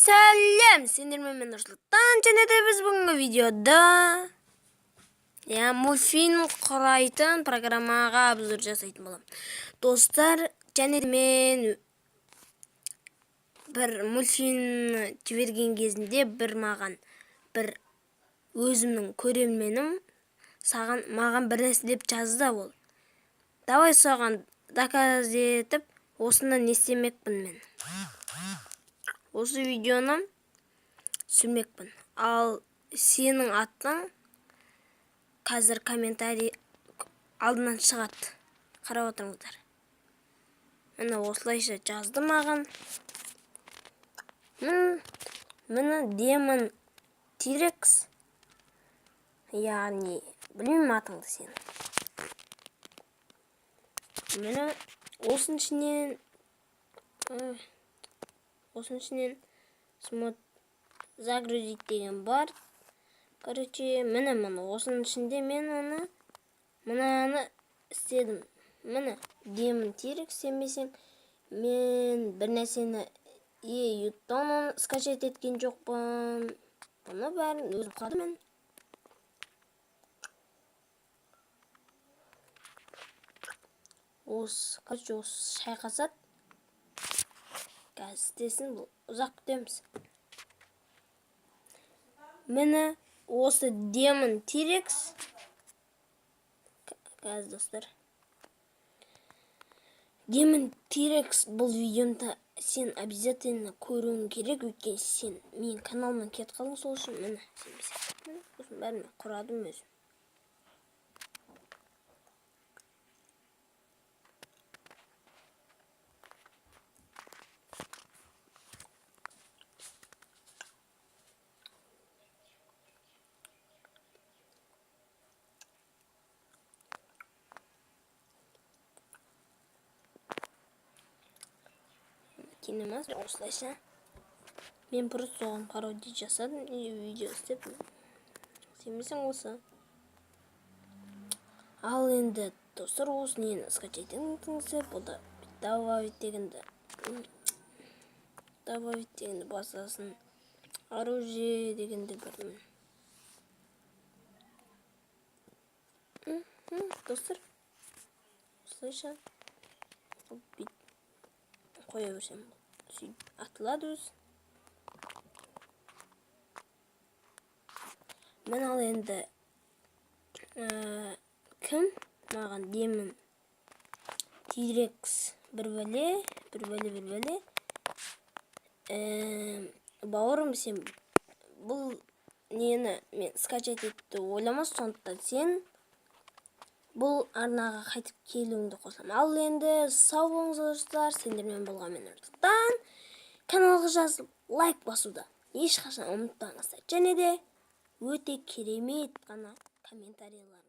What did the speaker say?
Сәлем! Сендермен мен Нұрсұлтан, және де біз бүгінгі видеода мультфильм құрайтын программаға обзор жасайтын боламын. Достар, және де мен бір мультфильм жіберген кезінде бір маған бір өзімнің көрерменім саған маған бір нәрсе деп жазды ол. Давай соған доказ етіп, осыны не істемекпін мен. Осы видеоны түсірмекпін. Ал сенің атың қазір комментарий алдынан шығады. Қарап отырыңыздар. Міне осылайша жазды маған. Міне Демон Тирекс. Яғни, білмеймін атыңды сен. Міне осының ішінен смот загрузить деген бар. Короче, міне осының ішінде мен оны мынаны істедім. Міне Демон Тирекс, сенбесең, мен бір нәрсені ютубтан оны скачать еткен жоқпын. Бұны бәрін өзім құрадым мен. Осы, короче, осы шайқасады. Қазір істесін, бұл ұзақ күтеміз. Міне осы Демон Тирекс. Қазір, достар. Демон Тирекс, бұл видеоны сен обязательно көруің керек, өйткені сен менің каналымнан кетіп қалдың, сол үшін міне сенбесең. Осының бәрін мен құрадым өзім. Кинемас осылайша. Мен просто соған пародия жасадым, и видео істеп. Сенбесең осы. Ал енді, достар, осы нені скачать етіңіздер, бұл да добавить дегенді басасың. Оружие дегенде бір. Достар, осылайша бүйтіп қоя берсем, сөйтіп атылады өз. Мен ал енді кім маған Демон Тирекс бір бәле, бір бәле, бір бәле. Бауырым, сен бұл нені мен скачать етті ойлама, сондықтан сен бұл арнаға қайтып келуіңді қосамын. Ал енді сау болыңыздар, достар. Сендермен болған мен Нұрсұлтан. Каналға жазылып, лайк басуды ешқашан ұмытпаңыздар. Және де өте керемет қана комментарийларыңызды